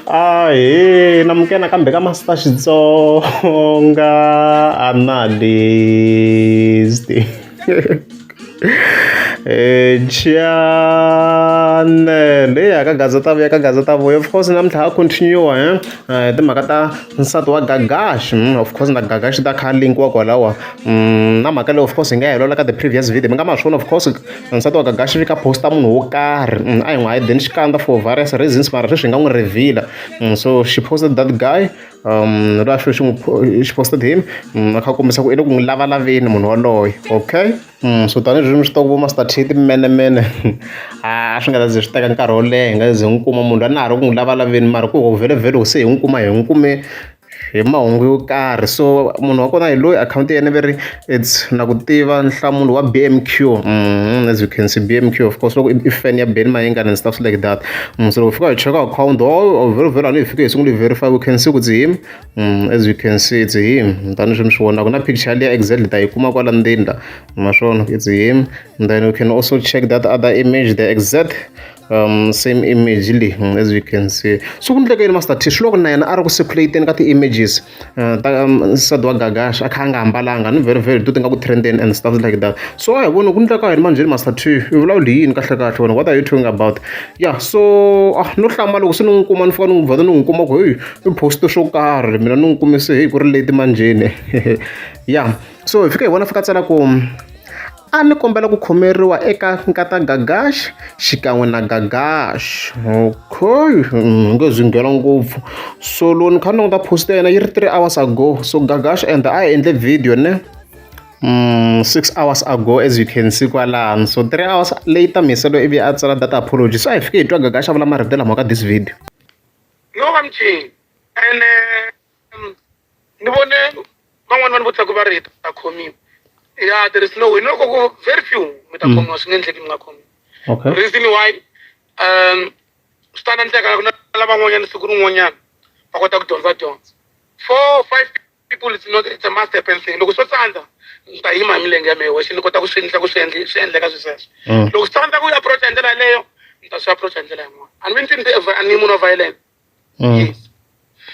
Ahee namukela nakambe ka Master Xitsonga Analyst channel leyi ya ka Gaza ta vuya ka Gaza ta vuya of course namuntlha ha continue hi timhaka ta nsati wa Gagash of course na Gagash ta kha linkiwa kwalawa na mhaka leyi of course hi nga yi helela ka the previous video mi nga ma swona of course nsati wa Gagash vi ka posta munhu wo karhi a hi n'wi hideni xikandza for various reasons mara sweswi hi nga n'wi reveal so she posted that guy loyi a xi n'wi xi posted him a kha a kombisa ku i le ku n'wi lavalaveni munhu waloye okay so tanihileswi mi swi tiva ku vo Master T timenemene a swi nga ta ze swi teka nkarhi wo leha hi nga ze hi n'wi kuma munhu loyi a na ha ri ku n'wi lavalaveni mara ku vhele se hi n'wi kuma hi n'wi kume hi mahungu yo karhi so munhu wa kona hi loyi akhawunti ya yena ve ri it's na ku tiva nhlamulo wa B_M_Q as you can see B_M_Q of course loko i fan ya Benny Mayengani and stuff like that so loko fika hi cheka akhawunti oh vhele vhele a ni hi fike hi sungule hi verify we can see ku it's him as you can see it's him tanihileswi mi swi vonaka na picture liya exactly ta yi kuma kwala ndzeni la ma swona it's him and then we can also check that other image the exact same image leyi as you can see so ku ndleka yini Master T swi loko na yena a ri ku circulating ka ti-images ta nsati wa Gagash a kha a nga ambalanga ni very very to ti nga ku trendeni and stuff like that so a hi voni ku ndleka yini manjheni Master T i vulavula hi yini kahle kahle wena what are you talking about yeah so ah no hlamala loko se ni n'wi kuma ni fika ni n'wi vheta ni n'wi kuma ku heyi i post swo karhi mina ni n'wi kumise heyi ku ri late manjheni yeah so hi fika hi vona fika tsala ku a ni kombela ku khomeriwa eka nkata Gagash xikan'we na Gagash okay hi nge zi nghena ngopfu so loko ni kha ni languta post ya yena yi ri 3 hours ago so Gagash and a endle video ne 6 hours ago as you can see kwalano so 3 hours later miselo ivi a tsala that apology so a hi fike hi twa Gagash a vula marito lama ka this video no va mchini ene ni vone van'wani va ni vutisa ku va ri hi ta khomiwa ya there is no way no ku very few mi ta khomiwa swi nge endleki mi nga khomiwa reason why swi ta endleka na lavan'wanyana siku rin'wanyana va kota ku dyondza dyondzo four five people it's not it's a must happen thing loko swo tsandza ni ta yima hi milenge ya mehe wexe ni kota ku swi endla ku swi endli swi endleka swi sweswo loko swi tsandza ku yi approach hi ndlela yaleyo ni ta swi approach hi ndlela yin'wana a ni mi ni a ni munhu wa violent yes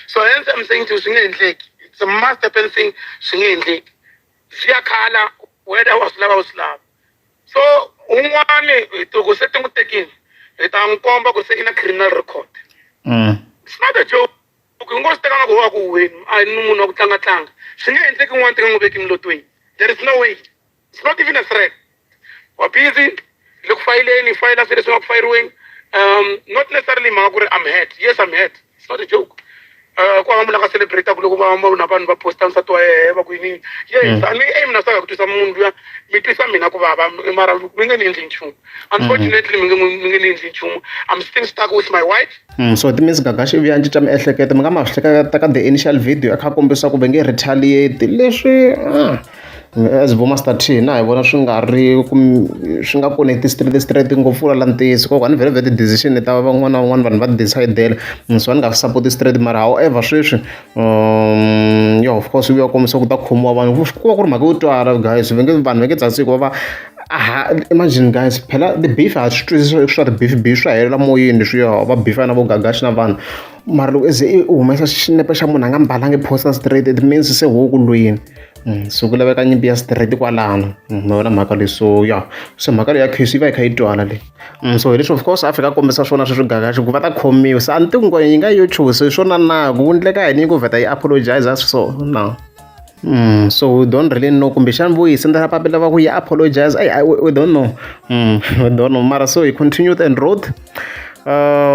so hence I'm saying to you swi nge endleki it's a must happen thing swi nge endleki swi ya khala whether wa swi lava u swi lava so un'wani loko se ti n'wi tekile hi ta n'wi komba ku se i na criminal record it's not a joke hi ngo swi teka nga ku wa ku huweni a hi ni munhu wa ku tlangatlanga swi nge endleki un'wana ti nga n'wi veki milotweni there is no way it's not even a threat wa busy le ku fayileni fayila swilo leswi nga ku fayiriweni not necessarily mhaka ku ri I'm hurt yes I'm hurt it's not a joke ku hava munhu a nga celebrate loko va na vanhu va posta nsati wa yehe va ku yini yes a ni aim na saka ku twisa munhu luya mi twisa mina ku vava mara mi nge ni endli nchumu unfortunately mi nge ni endli nchumu I'm still stuck with my wife So it means Gagash ivi a cinca miehleketo mi nga ma swi hleketa ka the initial video a kha a kombisa ku va nge retaliate leswi as vo Master T na hi vona swi nga ri ku swi nga connect straight straight ngopfu la ntiyiso hikokwalaho ni vhele vhele ti-decision ta van'wana na van'wana vanhu va ti-decide-ela so a ni nga swi support straight mara however sweswi yeah of course yi vuya kombisa ku ta khomiwa vanhu ku va ku ri mhaka yo twala guys va nge vanhu va nge tsakisi hikuva va aha imagine guys phela the beef ha swi twisisa swa ti-beef beef swa helela moyeni leswiya va beef na vo Gagash na vanhu mara loko i ze i humesa xinepe xa munhu a nga mbalangi poster straight it means se ho ku lweni so ku laveka nyimpi ya straight kwalano ma vona mhaka leyi so ya se mhaka leyi ya case yi va yi kha yi twala leyi so hi leswi of course a fika a kombisa swona sweswo Gagash ku va ta khomiwa se a ni tivi ku yi nga yo chusa hi swona na ku endleka yini ku vheta yi apologize so na so we don't really know kumbexana vo yi sendela papila va ku yi apologize I, we don't know we don't know mara so he continued and wrote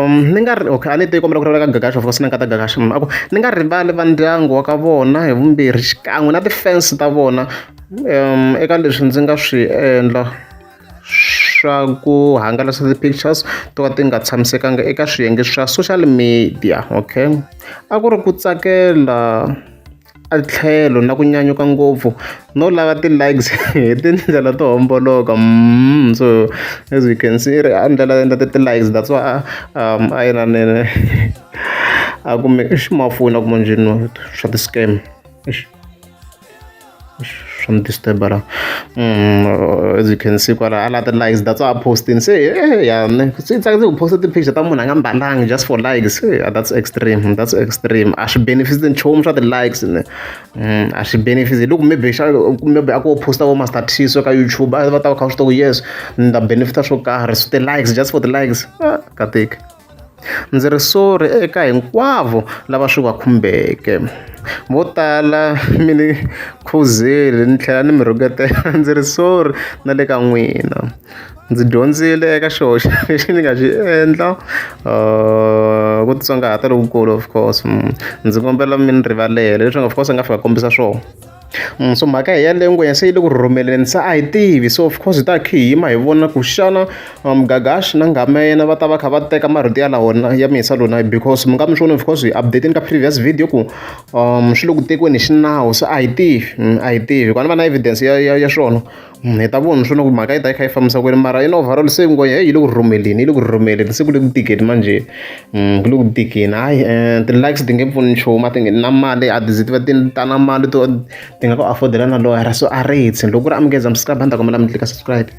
ni nga ri okay a ni te kombela ku rivala ka Gagash of course na nkata Gagash a ku ni nga rivali va ndyangu wa ka vona hi vumbirhi xikan'we na ti-fans ta vona eka leswi ndzi nga swi endla swa ku hangalasa ti-pictures to ka ti nga tshamisekanga eka swiyenge swa social media okay a ku ri ku tsakela a tlhelo na ku nyanyuka ngopfu no lava ti-likes hi tindlela to homboloka so as you can see ri a ndlela endla ti-likes that's why a yena a kume xi mafoni a kuma njhani swa ti-scam Swa ni disturb la. As you can see kwala a la ti-likes, that's why a postini se ya ne swi tsakisa ku posta ti-picture ta munhu a nga mbalangi just for likes. That's extreme, that's extreme. A swi benefit nchumu swa ti-likes ne. A swi benefit hi loko maybe xa maybe a ko posta vo Master Tso ka YouTube, a va ta va kha swi tiva ku yes, ni ta benefita swo karhi. So ti-likes just for ti-likes, ah, kateki. Ndzi ri sorry eka hinkwavo lava swi va khumbeke. Vo tala mi ni khuzile ni tlhela ni mi rhuketela, ndzi ri sorry na le ka n'wina. Ndzi dyondzile eka xihoxo lexi ni nga xi endla, ku titsongahata lokukulu of course. Ndzi kombela mi ni rivalela leswi of course a nga fika a kombisa swona. So mhaka hi yaleyo ngwenya se yi le ku rhumeleni, se a hi tivi. So of course hi ta kha hi yima hi vona ku xana Gagash na nghama ya yena va ta va kha va teka marito ya lawa na ya mihisa lona, because mi nga mi swi vona, of course hi update-ini ka previous video ku swi le ku tekiweni hi xinawu. Se a hi tivi, a hi tivi hikuva ni va na evidence ya swona. Hi ta vona swona ku mhaka yi ta yi kha yi fambisa kwini, mara in overall se ngwenya yi le ku rhumeleni, yi le ku rhumeleni, se ku le ku tikeni manjhe, ku le ku tikeni. Hayi, ti-likes ti nge pfuni nchumu, a ti nge na mali, a ti zi ti va ti ta na mali to ti nga ku affordela na lawyer. So a ri loko ku ri a mi nge za mi subscribe, a ni ta kombela mi tlika subscribe.